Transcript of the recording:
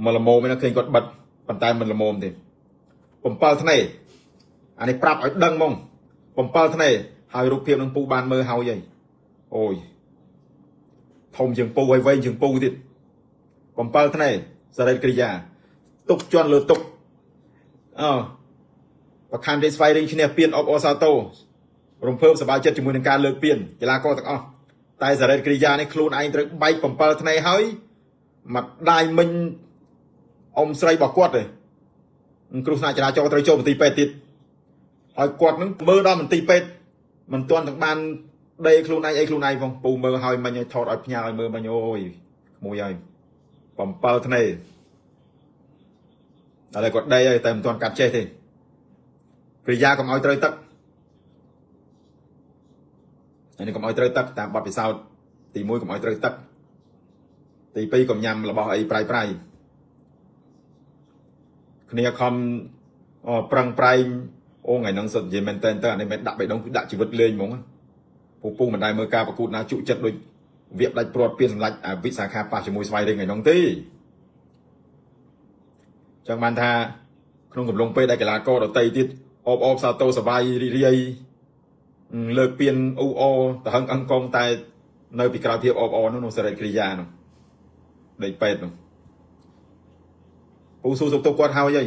មកល្មមឯណាឃើញគាត់បិទប៉ុន្តែមិនល្មមទេ7ធ្នេអានេះប្រាប់ឲ្យដឹងហ្មង7ធ្នេហើយរូបភាពនឹងពូបានមើលហើយហីអូយធំជាងពូហើយវែងជាងពូទៀត7ធ្នេសរិទ្ធក្រិយាទុកជន់លើទុកអើប្រខណ្ឌទេស្វ័យរៀងឈ្នះពៀនអបអសាទររំភើបសប្បាយចិត្តជាមួយនឹងការលើកពៀនកីឡាករទាំងអស់តែសរិទ្ធក្រិយានេះខ្លួនឯងត្រូវបែក7ធ្នេហើយមកដាយមិញអ៊ំស្រីរបស់គាត់ទេគ្រោះថ្នាក់ចរាចរណ៍ត្រូវចូលមន្ទីរពេទ្យទៀតហើយគាត់នឹងមើលដល់មន្ទីរពេទ្យមិនទាន់ទាំងបានដេខ្លួនឯងអីខ្លួនឯងផងពូមើលហើយមិញឲ្យថតឲ្យផ្ញើឲ្យមើលមិញអូយក្មួយហើយ7ធ្នេឥឡូវគាត់ដេហើយតែមិនទាន់កាត់ចេះទេក្រិយាកុំឲ្យត្រូវទឹកអានេះកុំឲ្យត្រូវទឹកតាមបទពិសោធន៍ទី1កុំឲ្យត្រូវទឹកទី2កុំញ៉ាំរបស់អីប្រៃប្រៃគ្នាខំប្រឹងប្រែងអូថ្ងៃហ្នឹងសុទ្ធនិយាយមែនតើតើអានេះមិនដាក់បេះដូងគឺដាក់ជីវិតលេងហ្មងពូពូមិនដែលមើលការប្រកួតណាជក់ចិត្តដូចវៀបដាច់ព្រាត់ពៀនសម្លាច់អាវិសាខាប៉ះជាមួយស្វ័យរៀងថ្ងៃហ្នឹងទេចង់បានថាក្នុងកំឡុងពេលដែលកីឡាករដតីទៀតអបអបសាទរសប្បាយរីករាយលើកពៀនអ៊ូអតហឹងអឹងកងតែនៅពីក្រោយភាពអបអរនោះនោះសរិទ្ធក្រិយានោះដេកពេទ្យនោះពូស៊ូសុខទុក្ខគាត់ហើយហី